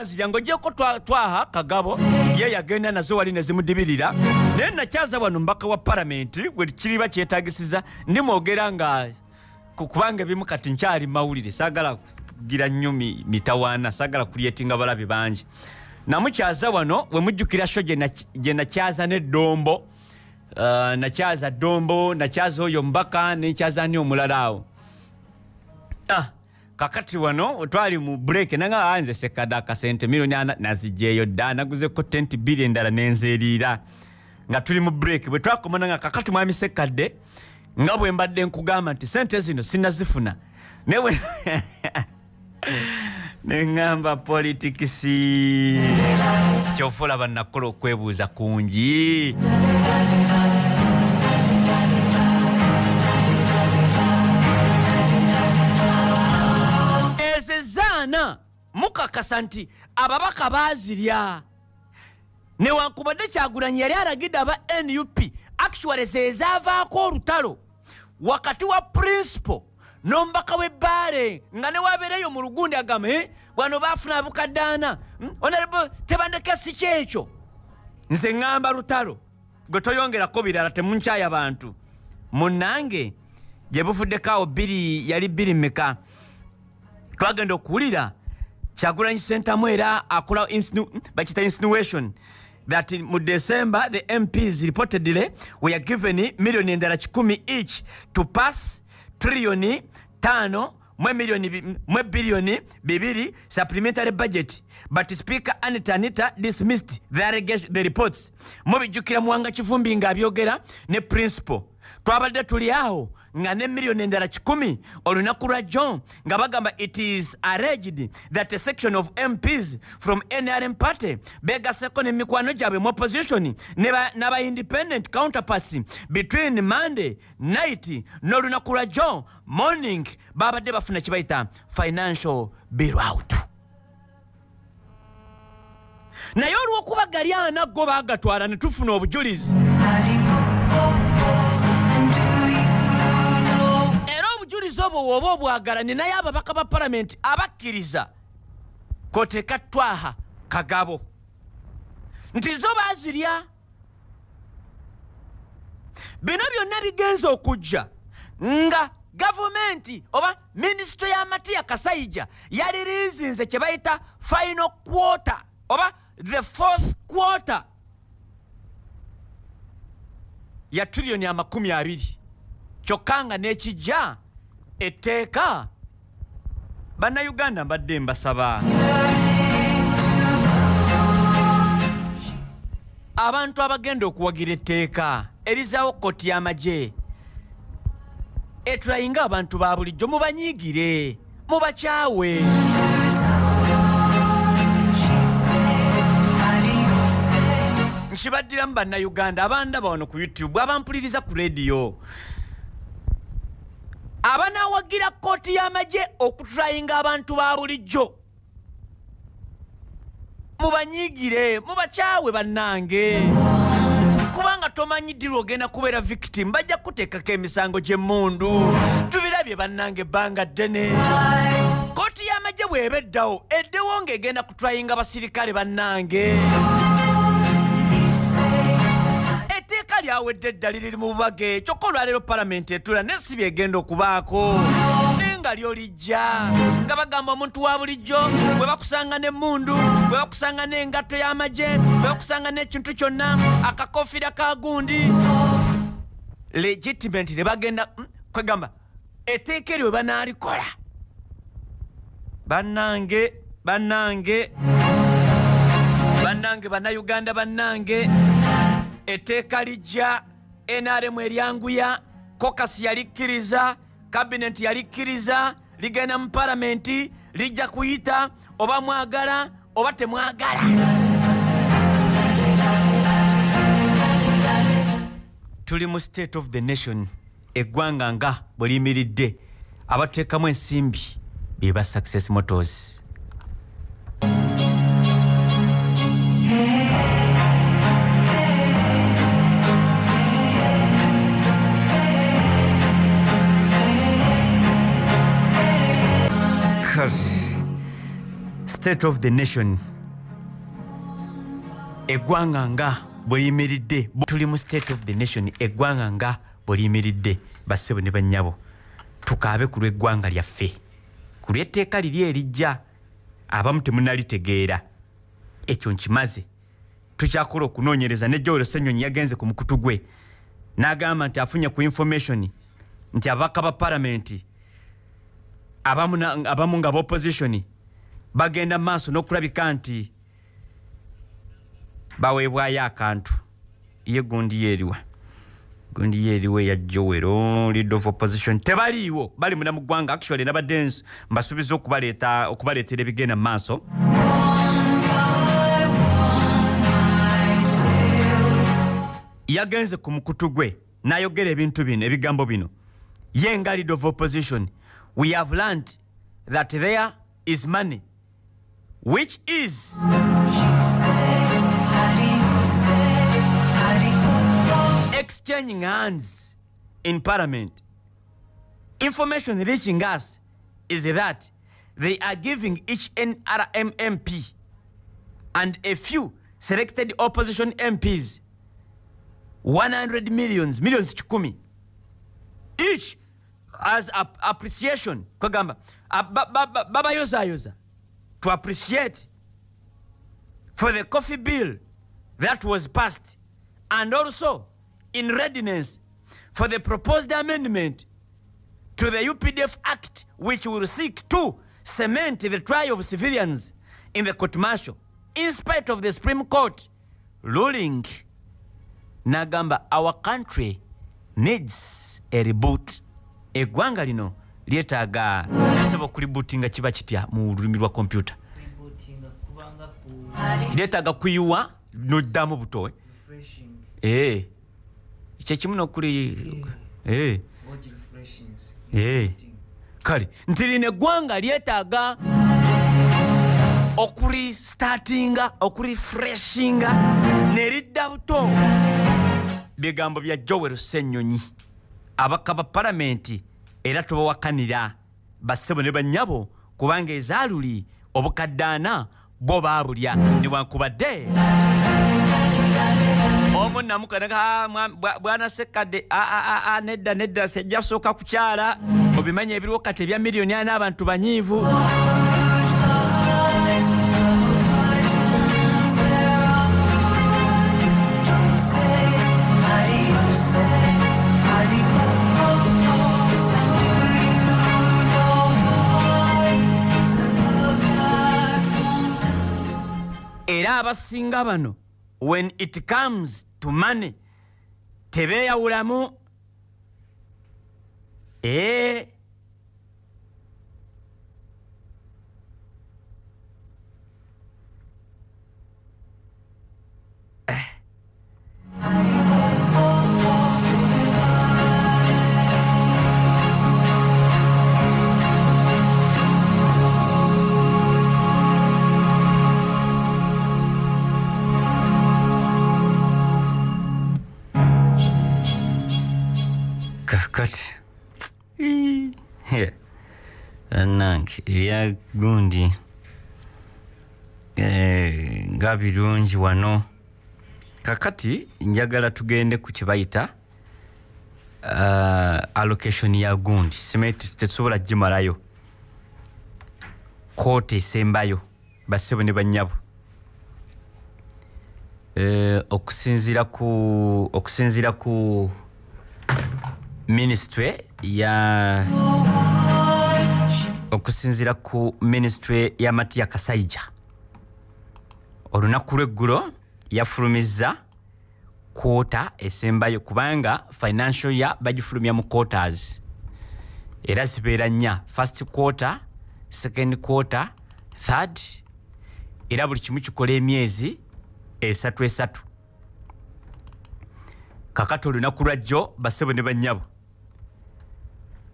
Bazirya ng'oggyeko Twaha Kagabo ye yagenda nazo wali ne zimudibirira. Naye nakyaza wano mbaka wa palamenti gwe kiriba kyetaagisiza ndimwogera nga kubanga ebimu kati nkyali mawulire, saagala kugira nnyo mitawaana, saagala kulyetinga balabi bangi. Namukyaza wano we mujjukira sho gye nakyaza n'eddombo, nakyaza ddombo, nakyaza oyo mbaka, nenkyaza ani omulala awo. Kakati wano twali mu break nanga nze Sekada akasente milioni 4 nazigyeyo dda, naguzeko tenti 2 endala nenzeeriira nga tuli mu break. Bwe twakomana nga kakati mwami Sekadde nga bwe mbadde nkugamba nti sente zino sinnazifuna, naye ne ŋŋamba politics ky'ofa olaba nakola okwebuuza kungi. Ezezaana mukakasa nti ababaka baazirya, newankubadde Kyagulanyi yali alagidde aba NUP actually zezaavaako olutalo wakati wa principal n'omubaka w'ebbaale nga ne wabeereyo mu lugundi agamba wano baafuna bukaddaana honorable tebandeka si kyekyo. Nze ŋŋamba lutalo gwe toyongerako birala, temunkyaya bantu munnange. Gye buvuddeko awo bbiri yali 2 mmeka, twagenda okuwulira Kyagulanyi Ssentamu era akola bakiyita insinuation that mu December the MPs reportedly were given milioni endala 100 each to pass trillioni 5 mwe milioni mwe bilioni 2 supplementary budget, but Speaker Anita Anita dismissed the reports. Mubijjukira Muwanga Kivumbi ng'abyogera ne principal. Twabadde tuli awo nga ne milioni endala 10 olunaku lwa John nga bagamba it is alleged that a section of MPs from NRM party begaseko ne mikwano gyabwe mu opposition n'aba independent counterparts between Monday night n'olunaku lwa John morning babadde bafuna kibayita financial bailout. Naye olw'okuba gali ana go baagatwala ne tufuna obujulizi, era obujulizi obwo woba obwagala ninayo ababaka ba palamenti abakkiriza koteeka Twaha Kagabo nti zo baazirya. Bino byonna bigenza okujja nga gavumenti oba minisitule ya Matia Kasaija yaliriizinze kye bayita final quarter oba the fourth quarter ya trillioni 20, kyokka nga n'ekijja etteeka. Bannayuganda mbadde mbasaba abantu abagenda okuwagira etteeka erizaawo kkooti y'amagye etulayinga abantu ba bulijjo, mubanyiigire, mubakyawe. Nkibaddiramu bannayuganda abandaba wano ku YouTube, abampuliriza ku rediyo, abanaawagira kkooti y'amagye okutulayinga abantu ba bulijjo, mubanyiigire, mubakyawe bannange, kubanga tomanyi ddi lw'ogenda kubeera victim, bajja kuteekako emisango gy'emmundu. Tubirabye bannange ebbanga ddene. Kkooti y'amagye bw'eba eddawo, eddewo ng'egenda kutulayinga basirikale bannange. Etteeka lyawedde edda liri mu bubage, kyokka olwaleero palamenti etuula naye si byegenda okubaako, naye nga lyo lijja nga bagamba omuntu wa bulijjo bwe bakusanga n'emmundu, bwe bakusanga n'engatto y'amagye, bwe bakusanga n'ekintu kyonna, akakofiira ka gundi legitimate ne bagenda kwegamba etteeka eryo bwe banaalikola. Bannange, bannange, bannange, bannayuganda bannange, etteeka lijja, NRM eryanguya, kokasi yalikkiriza, kabineti yalikkiriza, ligenda mu palamenti, lijja kuyita oba mwagala oba temwagala. Tuli mu state of the nation, eggwanga nga bwe liyimiridde, abateekamu ensimbi be ba Success Motors. State of the nation, eggwanga nga bweliyimiridde. Tuli mu state of the nation, eggwanga nga bweliyimiridde. Bassebo ne bannyabo, tukaabe ku lw'eggwanga lyaffe, ku lw'etteeka liri erijja abamu temunalitegeera. Ekyo nkimaze, tukyakola okunoonyereza. Ne Joel Ssenyonyi yagenze ku mukutu gwe n'agamba nti afunye ku information nti ababaka ba palamenti abamu nga opposition bagenda maaso n'okulabika nti baweebwayo akantu. Ye gundi yeeriwa, gundi yeeriwa eya Joel, leader of opposition, tebaliiwo, bali munda mu ggwanga. Actually nabadde mbasuubiza okubaleetera ebigenda mu maaso. Yagenze ku mukutu gwe n'ayogera ebintu bino, ebigambo bino. Ye nga leader of opposition, we have learned that there is money which is exchanging hands in parliament. Information reaching us is that they are giving each NRM MP and a few selected opposition MPs 100 millions, millions 10 each as appreciation. Kagamba baba yoza yoza to appreciate for the coffee bill that was passed, and also in readiness for the proposed amendment to the UPDF Act, which will seek to cement the trial of civilians in the court martial, in spite of the Supreme Court ruling. Nagamba, our country needs a reboot. Eggwanga lino lyetaaga sebo kulibootinga. Kiba kitya mu lulimi lwa kompyuta? Lyetaaga kuyiwa noddamu buto. Eh, kyekimu nokuli kale nti lino eggwanga lyetaaga okurestartinga, okurefreshinga neridda buto. Bigambo bya Joel Ssenyonyi. Abaka ba palamenti era tubawakanira, bassebo ne bannyabo, kubanga ezaaluli obukadde ana bo baabulya, newankubadde omu namukanaga bwana Ssekadde nedda nedda, sejja sooka kukyala, obimanya ebiriwo kati ebya 4,000,000, abantu banyiivu. Era abasinga bano, when it comes to money, tebeeyawulamu. Kakati nange ebya gundi nga birungi wano. Kakati njagala tugende ku kye bayita allocation ya gundi. Simanyi tetusobola gimalayo, koota esembayo, bassebo ne bannyabo. Okusinziira ku ministry ya, okusinziira ku ministry ya Matia Kasaija, olunaku lw'eggulo yafulumizza quarter esembayo, kubanga financial year bagifulumya mu quarters era zibeera nnya: first quarter, second quarter, third, era buli kimu kikola emyezi esatu esatu. Kakati olunaku lwajjo, bassebo ne bannyabo,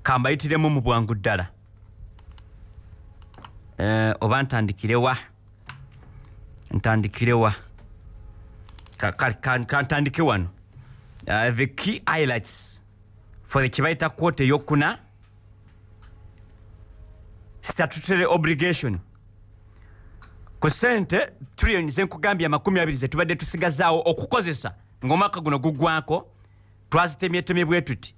kambayitiremu mu bwangu ddala. Oba ntandikirewa? Ntandikirewa? Kantandike wano. The key highlights for the kibaita quarter eyokuna, statutory obligation. Ku ssente trillioni zenkugambye 20 zetubadde tusigazaawo okukozesa ng'omwaka guno guggwako, twazitemyetemye bwe tuti.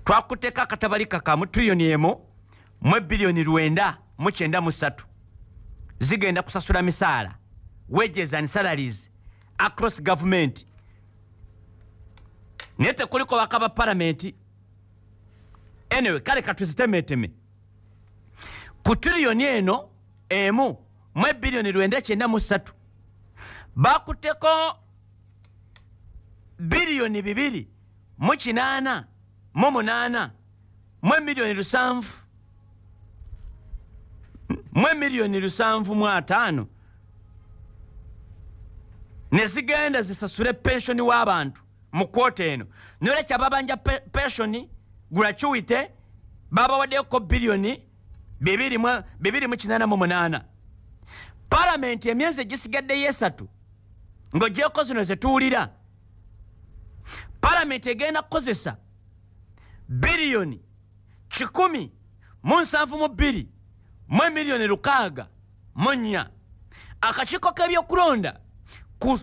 Twakuteeka akatabalika kamu trillioni 1 mu biliyoni 993 zigenda kusasula misaala, wages and salaries across government, naye tekuliko baka ba palamenti. Anyway, kale katuzitemeteme. Ku trillioni eno 1 mu biliyoni 993 bakuteko biliyoni 288 mu miliyoni 7 mu miliyoni 75 ne zigenda zisasule pensioni w'abantu mu kwota eno. Nolekyo ababanja pensioni gratuity babawaddeko biliyoni 288. Palamenti emyezi egisigaddeyo 3 ng'oggyeko zino ze tuwulira, palamenti egenda kukozesa biliyoni 172 mu miliyoni 64. Akakiiko k'ebyokulonda ku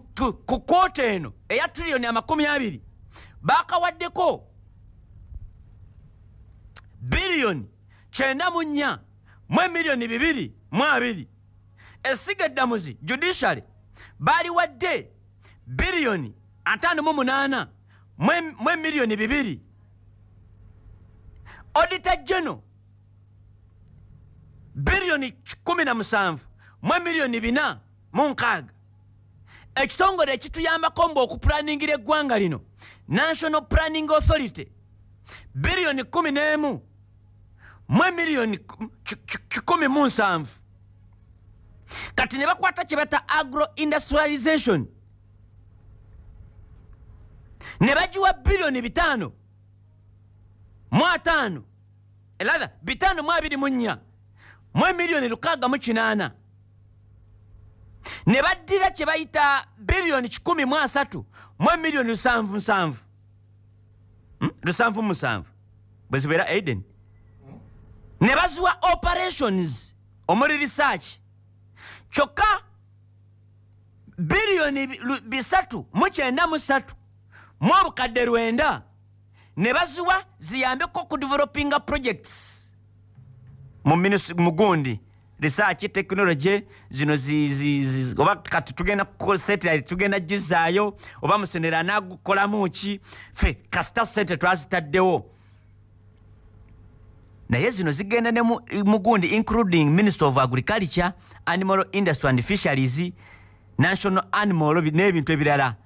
kwota eno eya trillioni 20 bakawaddeko biliyoni 94 mu miliyoni 220. Essiga eddamuzi judiciary baliwadde biliyoni 58 mu miliyoni 2. Auditor General biliyoni 17 mu miliyoni 406. Ekitongole ekituyambako mbu okupulaningira eggwanga lino, National Planning Authority, biliyoni 11 mu miliyoni 107. Kati ne bakwata kye bayita agro industrialization ne bagiwa biliyoni 5 mu 5, elatha 5 mu 24 mu miliyoni 608. Ne baddira kye bayita biliyoni 130 mu miliyoni 77 77 bwe zibeera Aiden. Ne baziwa operations omuli research, kyokka biliyoni 393 mu obukadde 9 ne baziwa ziyambeko ku developinga projects mu mugundi research technology zino oba kati tugenda satellite tugenda gizaayo oba musenera anagukolamu ki, ffe kasita sente twazitaddewo. Naye zino zigenda ne mugundi including Minister of Agriculture, Animal Industry and Fisheries, National Animal n'ebintu ebirala.